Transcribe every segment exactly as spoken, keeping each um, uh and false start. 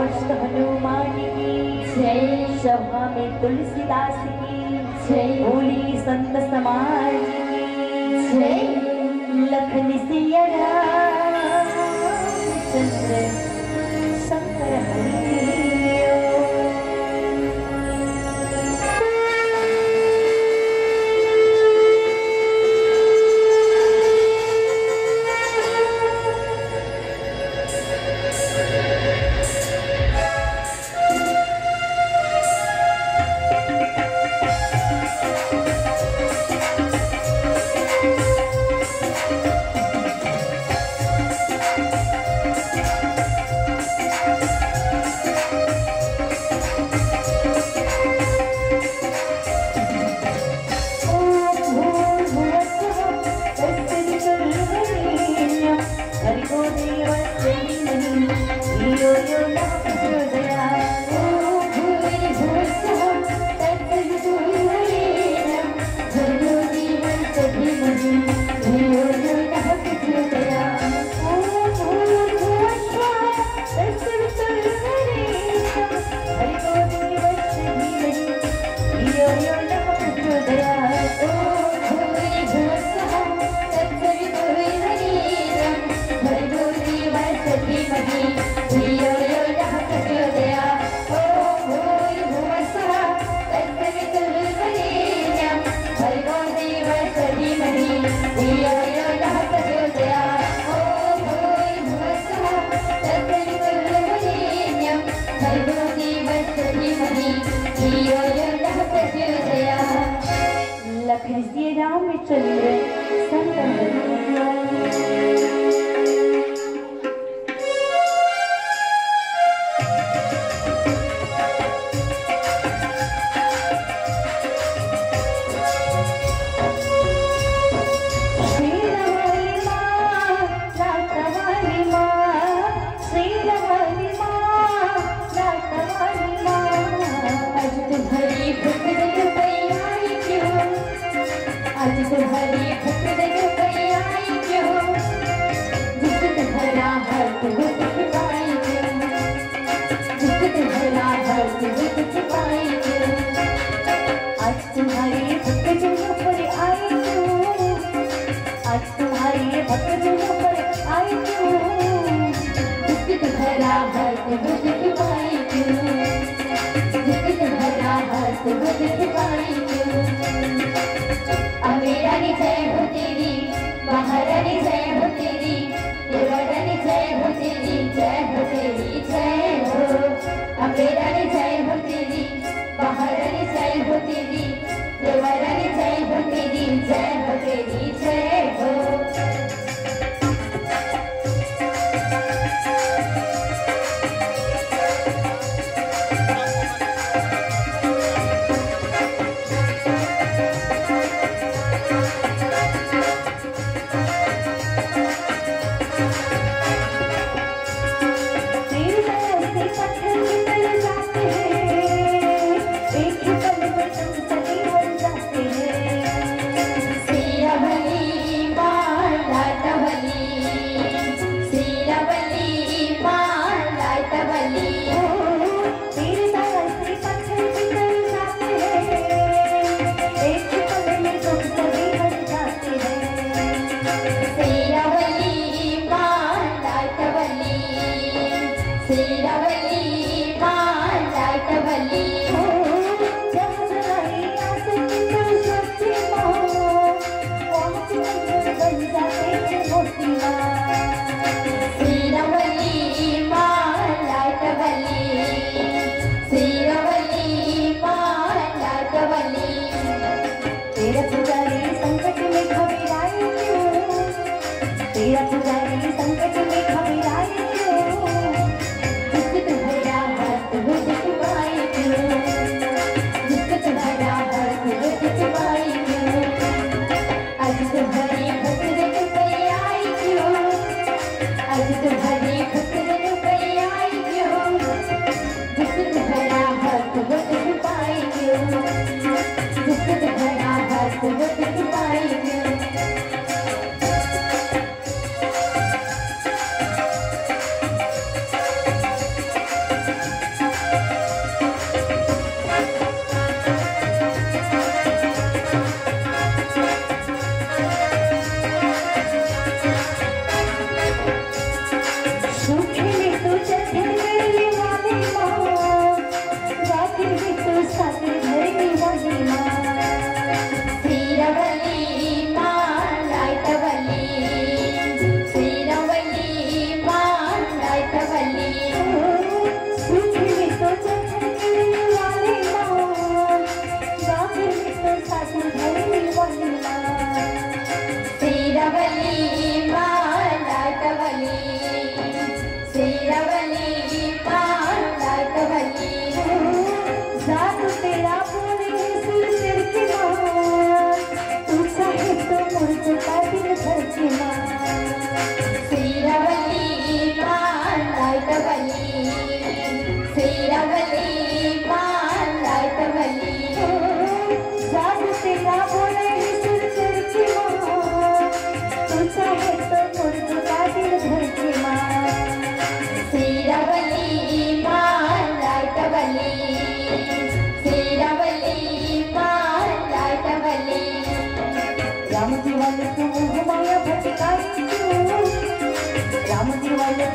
हनुमान की जय। सभा में तुलसीदास की जय। बोली संत समाज की जय। लखन सिया रामचंद्र शंकर हरि। लखन सिया रामचंद्र शंकर हरि।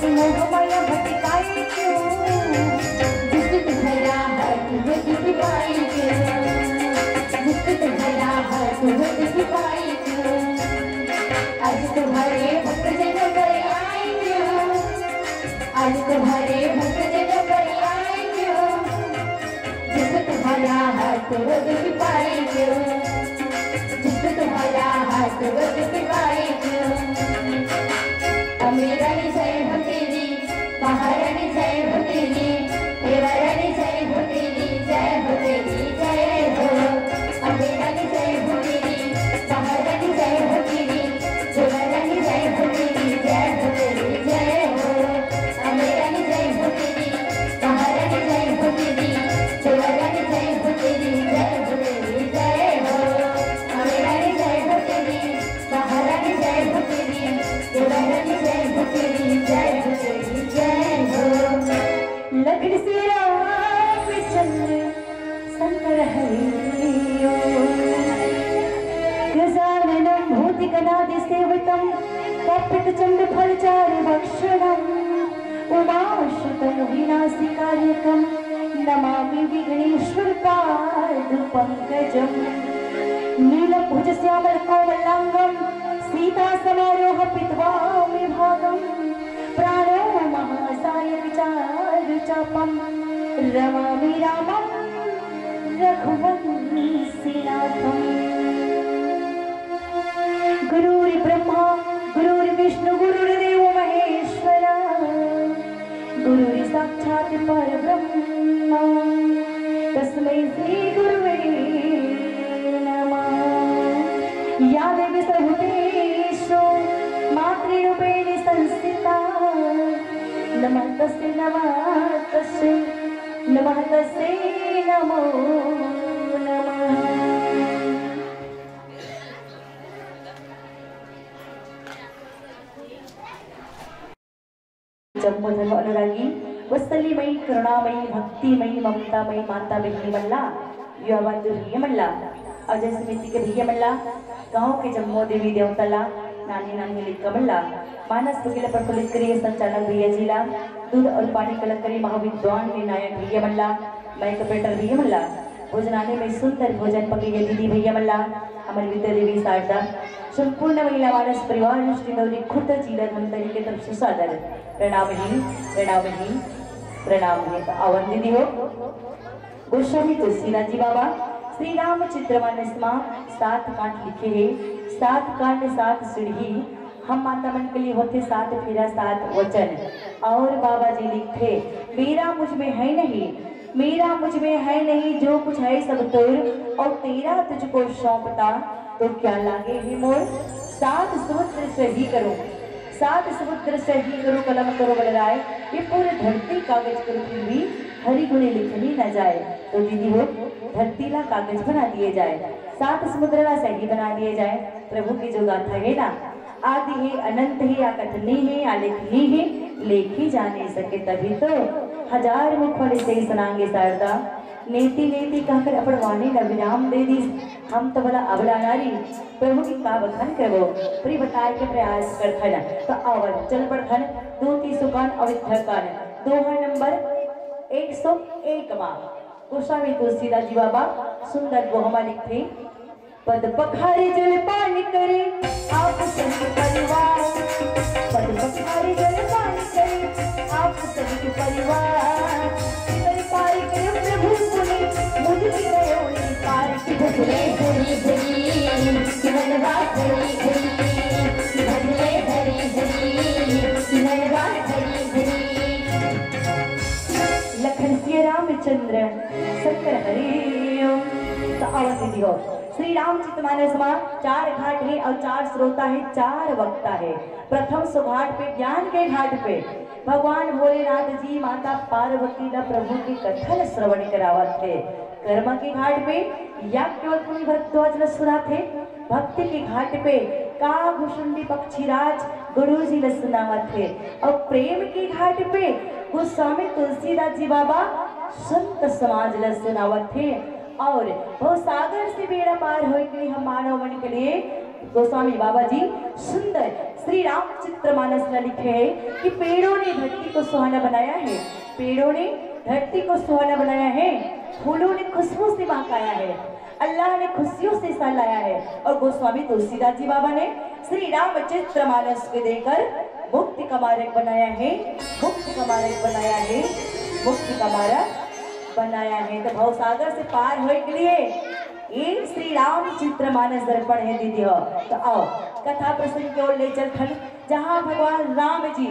मोहमाया भटकाए क्यों? जिससे तुम्हारा हाथ वो दुख पाए क्यों? जिससे तुम्हारा हाथ वो दुख पाए क्यों? आज तुम्हारे भक्त जन पर आए क्यों? आज तुम्हारे भक्त जन पर आए क्यों? जिससे तुम्हारा हाथ वो दुख पाए क्यों? जिससे तुम्हारा हाथ वो दुख पाए क्यों? अम्बे रानी जय हो तेरी, महारानी जय हो तेरी, देवा रानी जय हो तेरी, जय हो तेरी, जय हो। अम्बे रानी जय हो तेरी, महारानी जय हो तेरी, देवा रानी जय हो तेरी, जय हो तेरी, जय हो। अम्बे रानी जय हो तेरी, महारानी जय हो तेरी, देवा रानी जय हो तेरी, जय हो तेरी, जय हो। अम्बे रानी जय हो तेरी, महारानी जय हो तेरी, देवा रानी जय हो तेरी, जय हो तेरी, जय हो। लखन सिया रामचंद्र शंकर हरि ओम। गजाननं भूतगणादिसेवितं कपित्थजम्बूफलचारुभक्षणं उमासुतं विनाशकारकं नमामि विघ्नेश्वर पादपंकजं। नीलभुज श्यामल कोमलांगं सीता समारोह पित्वा मे भागं प्राणो महासायक चारु चापं रमामि रामं रघुवंशीनाथं। गुरुर्ब्रह्मा गुरुर्विष्णु गुरुर्देव महेश्वरा गुरुर्साक्षात् परब्रह्म तस्मै श्री गुरुवे नमः। या देवी सर्वभूतेषु मातृरूपेण संस्थिता नमः तस्यै नमः तस्यै नमः तस्यै नमो नमः। जम्मो धर्म अनुरागी, वत्सलीमयी, करुणामयी, भक्तिमयी, ममतामयी माता बहिनी मन ला, युवा बहादुर भैया मन ला, अजय समिति के भैया मन ला, गांव के जम्मो देवी देवता ला, नानी नानी लइका मन ला, मानस भगिला प्रफुल्लित करिए संचालक भैया जी ला, दूध और पानी कलेक्ट करिए महाविद्वान निर्णायक भैया मन ला, माइक ऑपरेटर भैया मन ला, भोजनालय में सुंदर भोजन पकइया दीदी भैया मन ला, हमर विद्या देवी शारदा, संपूर्ण महिला मानस परिवार, श्री दौरी खुर्द जिला धमतरी के तरफ से सादर प्रणाम ही, प्रणाम ही, प्रणाम ही। तो आवन दीदी हो, गोस्वामी तुलसीदास जी बाबा श्री रामचरितमानस मा सात कांड लिखे हे, सात कांड सात सीढ़ी, हम माता मन के लिए होथे सात फेरा सात वचन। और बाबा जी लिखथे, मेरा मुझ में है नहीं, मेरा मुझ में है नहीं, जो कुछ है सब तोर, और तेरा तुझको सौंपता तो क्या लागे हे मोर। सात समुद्र सही करो, सात समुद्र सही करो, कलम करो बलराय, ये पूरी धरती कागज करो, फिर भी हरि गुण लिखनी न जाए। तो दीदी हो, धरती ला कागज बना दिए जाए, सात समुद्र ला सही बना दिए जाए। प्रभु की जो गाथा है ना, आदि हे, अनंत हे, अकथनीय हे, अलेखनीय हे, लेखी जा नहीं सके। तभी तो हजार मुख वाली से सुनांगे शारदा। नेति नेति कहकर अपन वाणी ला विराम दे दीस। हम तो भला अबला नारी, प्रभु की का बखान करबो, प्रिय बताए के प्रयास करथन। तो आवन चल पड़थन दूती सुकान अविद्या कान, दोहा नंबर एक सौ एक मा। गोस्वामी तुलसीदास जी बाबा सुंदर दोहा मा लिखथे, पद पखारी जल पान करे आप संग परिवार। पद पखारी जल पान करे आप संग परिवार। इधर पार करे प्रभु पुनि मुझ विनय पार। कि भजले धरी धरी, कि मनवा धरी धरी, कि भजले धरी धरी, कि मनवा धरी धरी। लखन सिया रामचंद्र शंकर हरि ओम। तो आवन दीदी हो, श्री रामचरितमानस मा चार घाट हे और चार श्रोता हे, चार वक्ता हे। प्रथम सो घाट पे, ज्ञान के घाट पे भगवान भोलेनाथ जी माता पार्वती ला प्रभु के कथा ला श्रवण करावत हे। कर्म के घाट पे याज्ञवल्क्य मुनि भरद्वाज ला सुनाथे। भक्ति के घाट पे काग भुशुंडी पक्षीराज गुरु जी ला सुनावत हे। और प्रेम के घाट पे गोस्वामी तुलसीदास जी बाबा संत समाज ला सुनावत हे। और भवसागर से बेड़ा पार होए के लिए हम मानव मन के लिए गोस्वामी बाबा जी सुंदर श्री रामचरित मानस में लिखे हैं कि पेड़ों ने धरती को सुहाना बनाया है, पेड़ों ने धरती को सुहाना बनाया है, फूलों ने खुशबू से महकाया है, अल्लाह ने खुशियों से सहलाया है और गोस्वामी तुलसीदास जी बाबा ने श्री रामचरित मानस को देकर मुक्ति का मार्ग बनाया है, मुक्ति का मार्ग बनाया है, मुक्ति का मार्ग बनाया है। तो भवसागर से पार होए के लिए ये श्री रामचरित मानस दर्पण है दीदी हो। तो आओ कथा प्रसंग की ओर ले चलथन, जहाँ भगवान राम जी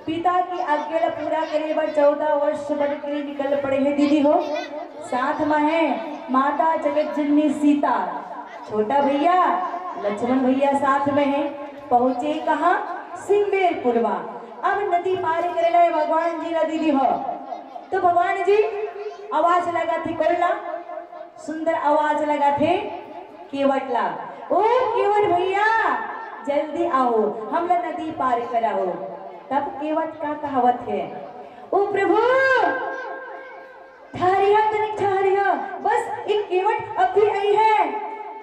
पिता की आज्ञा ला पूरा करे बर चौदह वर्ष बन के निकल पड़े हैं दीदी हो। साथ में है माता जगत जननी सीता, छोटा भैया लक्ष्मण भैया साथ में है। पहुंचे कहाँ? सिंगेरपुरवा। अब नदी पार करे ला भगवान जी ला दीदी हो। तो भगवान जी आवाज लगाथे कोन ला? सुंदर आवाज लगाथे केवट ला, "ओ केवट भैया, जल्दी आओ, हमला नदी पार कराओ।" तब केवट का कहावत है, "ओ प्रभु, ठहरिया तनिक ठहरिया, बस एक केवट अभी आई है,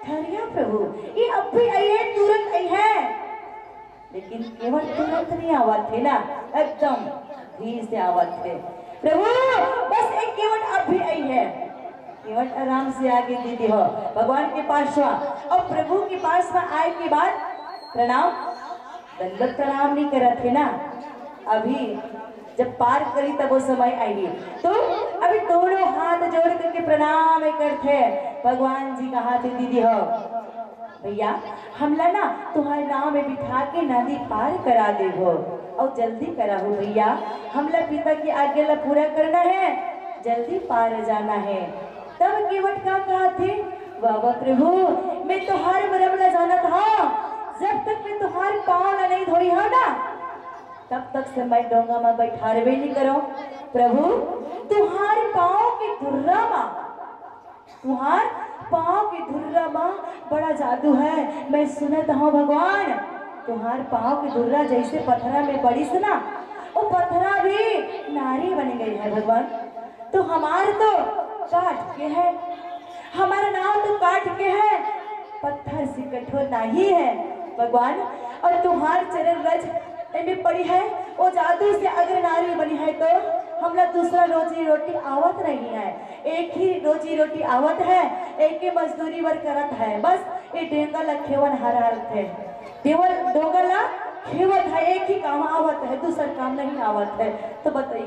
ठहरिया प्रभु, ये अभी आई है, तुरंत आई है।" लेकिन केवट तुरंत नहीं आवत है ना, एकदम धीरे से आवत है। "प्रभु, बस एक केवट अभी आई है।" केवट आराम से आगे दीदी हो भगवान के पास हुआ। और प्रभु के पास में आए के बाद प्रणाम, दंडवत प्रणाम नहीं करत है ना। अभी जब पार करी तब वो समय आएगी। तो अभी दोनों हाथ जोड़ करके प्रणाम करते हैं। भगवान जी कहा थे, "दीदी हो, भैया, हमला ना तुम्हारे नाव में बिठा के नदी पार करा देबो, और जल्दी कराहू भैया, हमला पिता की आज्ञा ला पूरा करना है, जल्दी पार जाना है।" तब केवट का कहा थे, "बाबा प्रभु, मैं तुम्हारे मरम ला जानत हूँ, जब तक मैं तुम्हारे पाँव ला नहीं धोई हूँ ना, तब तक से मैं डोंगा में बैठारबे नहीं करो। प्रभु, तुम्हारे पाँव के धुर्रा मा, तुम्हार पाँव के धुर्रा मा बड़ा जादू है। मैं सुनत हूँ भगवान, तुम्हार पाँव के धुर्रा जैसे पथरा में पड़िस ना, वो पथरा भी नारी बन गई है भगवान। तो हमार तो काठ के है, हमारा नाव तो काठ के है, पत्थर से कठोर नहीं है भगवान। और तुम्हार चरण रज एमे पड़ी है, वो जादू से अगर नारी बनी है तो हमला दूसरा रोजी रोटी आवत नहीं है। एक ही रोजी रोटी आवत है, एक ही मजदूरी बर करत है, बस ये डेंगा ला खेवन हरारत है, केवल डोंगा ला खेवत है, एक ही काम आवत है, दूसर काम नहीं आवत है। तो बताइए,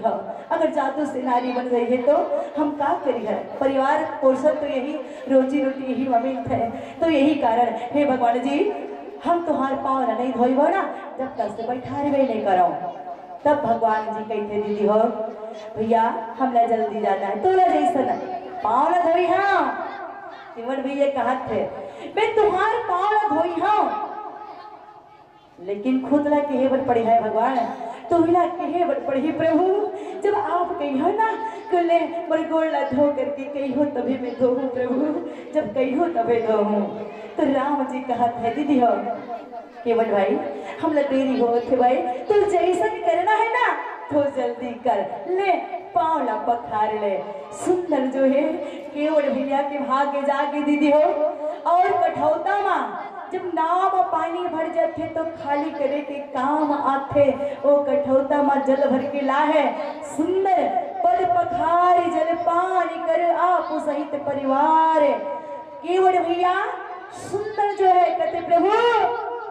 अगर जादू से नारी बन गई है तो हम का करी है? परिवार पोषण तो यही, रोजी रोटी यही मा मिलत है। तो यही कारण, हे भगवान जी, हम तुम्हार पाँव ला नहीं धोइबो ना, जब तक से बैठारबे नहीं करो। तब भगवान जी कहते, "दीदी हो, भैया, हमला जल्दी जाना है, तोला जैसन पाँव ला धोई हाँ।" केवट भैया कहत थे, "मैं तुम्हार पाँव ला धोई हाँ, लेकिन खुद ला केहे बर पड़ी है भगवान, तुमला केहे बर पड़ी प्रभु। जब आप कहियो ना, कुले मोर गोड़ ला धो करके कहियो तभी मैं धोहूँ प्रभु, जब कहियो तभी धोहूँ।" तो राम जी कहत है, "दीदी हो, केवट भाई, हमला देरी होत हे भाई, तो जैसन करना है ना, तो जल्दी कर, ले पाँव ला पखार ले।" सुंदर जो है केवट भैया के भाग्य जागे दीदी हो। और कठौता मा जब नाव मा पानी भर जाथे तो खाली करे के काम आथे, वो कठौता मा जल भर के ला है। सुंदर पद पखार जल पान कर आप सहित परिवार। केवट भैया सुंदर जो है कहते, "प्रभु,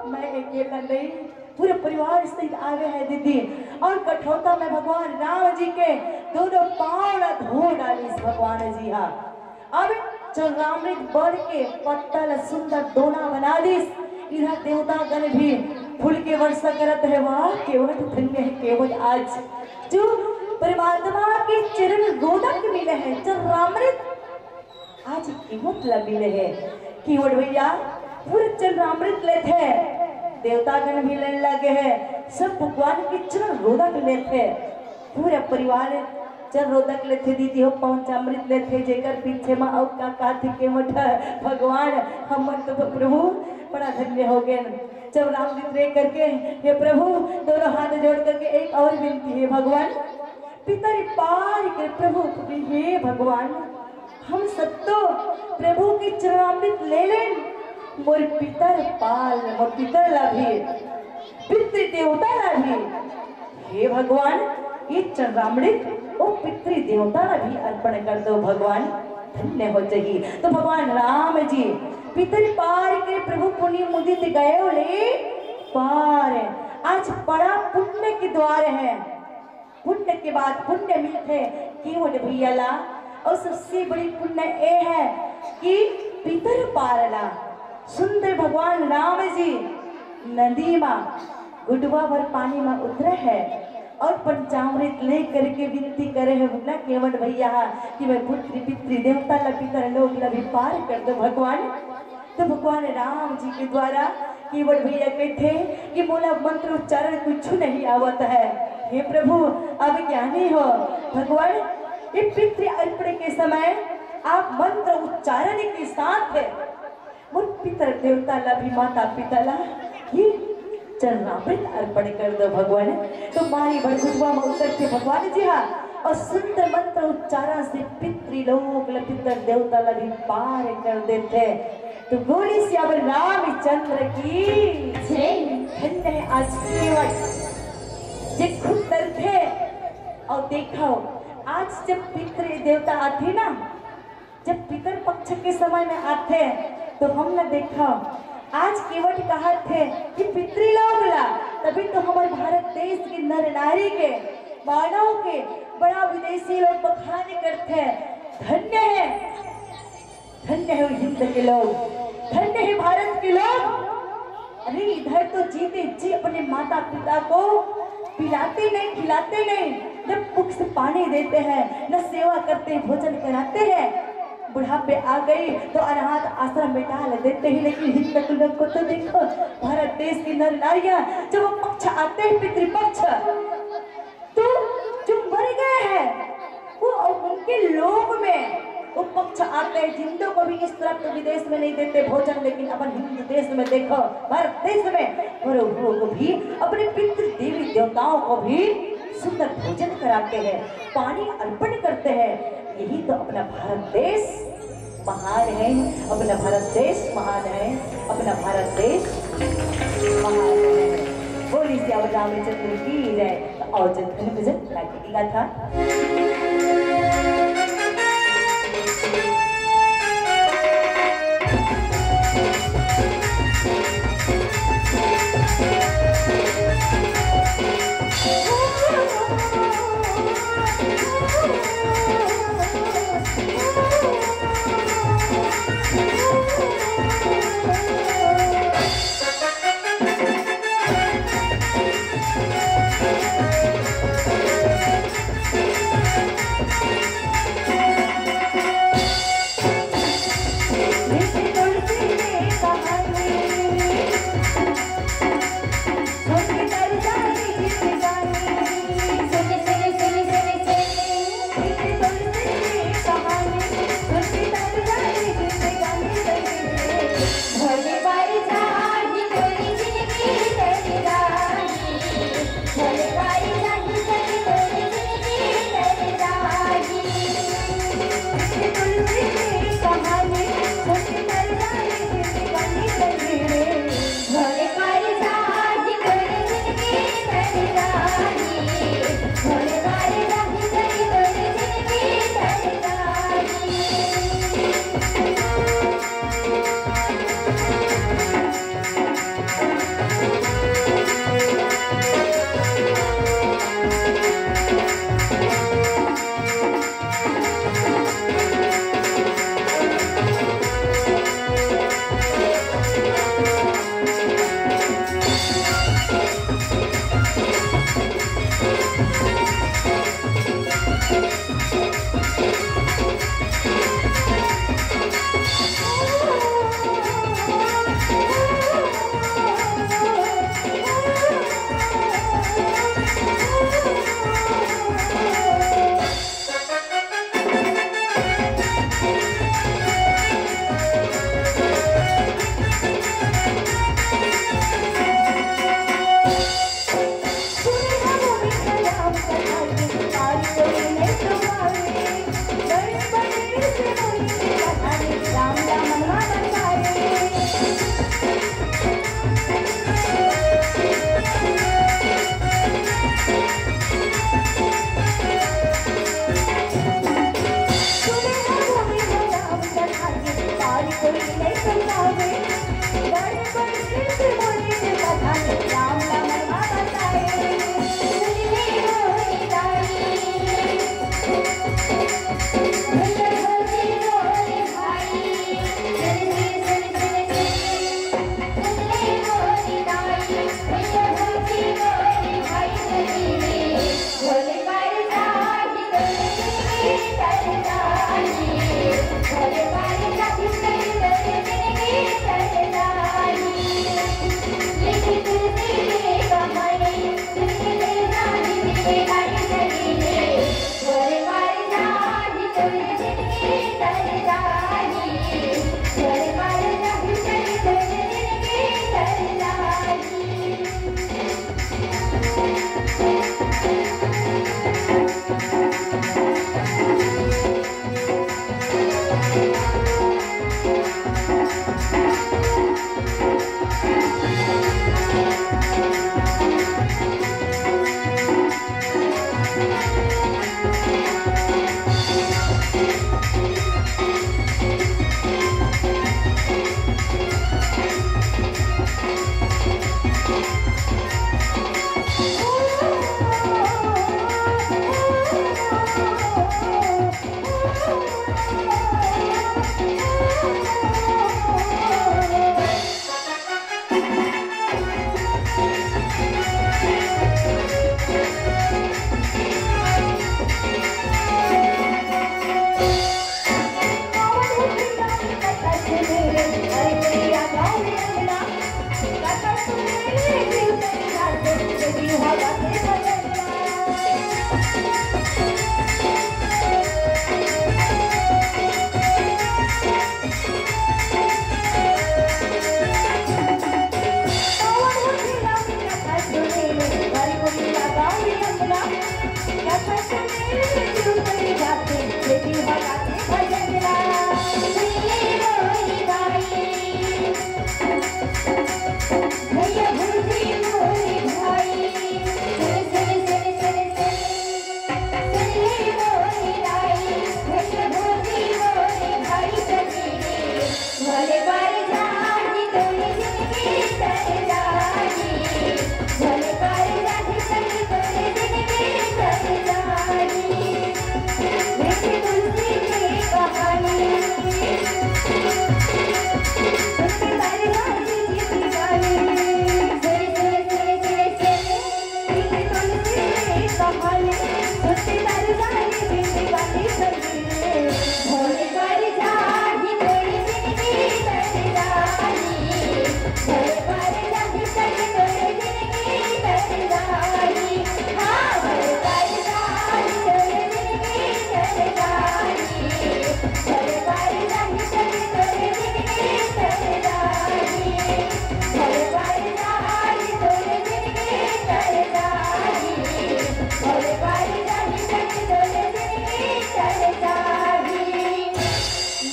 मैं अकेला नहीं, पूरे परिवार सहित आवे है दीदी।" और कठौता में भगवान राम जी के दोनों पाँव ला धो डालिस भगवान जी हा। अब चरणामृत बड़ के पत्ता ला सुंदर दोना बना दिस। इधर देवता गण भी फूल के वर्षा करत है, "वाह, केवट धन्य है केवट, आज जो परमात्मा के चरण रोदक मिले है, चरणामृत आज केवट ला मिले है।" केवट भैया पूरे चरणामृत लेथे, देवतागण भी लेने लगे है, सब भगवान के चरण रोदक लेथे, पूरा परिवार चरण रोदक लेथे, दीदी हो पंचामृत लेथे, जेकर पीछे मा अउ का का थे केवट, भगवान हमन तो प्रभु बड़ा धन्य हो गए। चरणामृत ले करके, हे प्रभु, दोनों हाथ जोड़ करके एक और विनती है भगवान, पितर पार के प्रभु, हे भगवान, हम सब तो प्रभु के चरणामृत ले लेन, मोर पितर पार, मोर पितर ला भी, पितृ देवता ला भी, हे भगवान, ये चरणामृत ओ पितृ देवता ला भी अर्पण कर दो भगवान, धन्य हो जाही। तो भगवान राम जी पितर पार के प्रभु पुनि मुदित गयो ले पार। आज बड़ा पुण्य के द्वार है, पुण्य के बाद पुण्य मिलथे केवट भैया ला। और सबसे बड़ी पुण्य ए है कि पितर पार ला सुंदर भगवान राम जी नदी मा गुडवा भर पानी मा उतरे है और पंचामृत ले करके विनती करे है ना केवट भैया कि मैं पुत्री पितृ देवता ला पितर लोक ला भी पार कर दो भगवान। तो भगवान राम जी के द्वारा केवट भैया कहते कि मोला मंत्र उच्चारण कुछ नहीं आवत है। हे प्रभु, आप ज्ञानी हो भगवान, ये पितृ अर्पण के समय आप मंत्र उच्चारण के साथ मोर पितर देवता ला भी, माता पिता ला ही चरणामृत अर्पण कर दो भगवान। तो मारी भर गुडवा मा उतरथे भगवान जी हा और सुंदर मंत्र उच्चारण से पितृलोक ला पितर देवता ला भी पार कर देथे। तो बोली सियावर रामचंद्र की जय। धन्य है आज केवट जे खुद डरथे। और देखो, आज जब पितृ देवता आथे ना, जब पितर पक्ष के समय में आथे तो हमला देखो, आज केवट कहत हे कि पितृलोक ला, तभी तो हमर भारत देश के नर नारी के, मानव के बड़ा विदेशी लोग बखान करथे। धन्य है, धन्य है हिंद के लोग, धन्य है भारत के लोग। अरे इधर तो जीते जी अपने माता पिता को पिलाते नहीं, खिलाते नहीं, न पुख से पानी देते हैं, न सेवा करते, भोजन कराते हैं। बुढ़ापे आ गई तो अनाथ आश्रम में डाल देते हैं, लेकिन हिंद के लोग को तो देखो, भारत देश की नर नारियां जब वो पक्ष आते हैं, पितृपक्ष, तो जो मर गए हैं वो, उनके लोक में वो पक्ष आते हैं। जिंदों को भी इस तरफ तो विदेश में नहीं देते भोजन, लेकिन अपन हिंद देश में देखो, भारत देश में मरे हुओं को भी अपने पितृ देवी देवताओं को भी सुंदर भोजन कराते हैं, पानी अर्पण करते हैं। यही तो अपना भारत देश महान है, अपना भारत देश महान है, अपना भारत देश महान है। बोली सियावर रामचंद्र की जय। और जब धन भजन लागे की गाथा।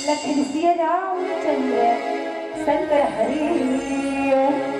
लखन सिया रामचंद्र शंकर हरि।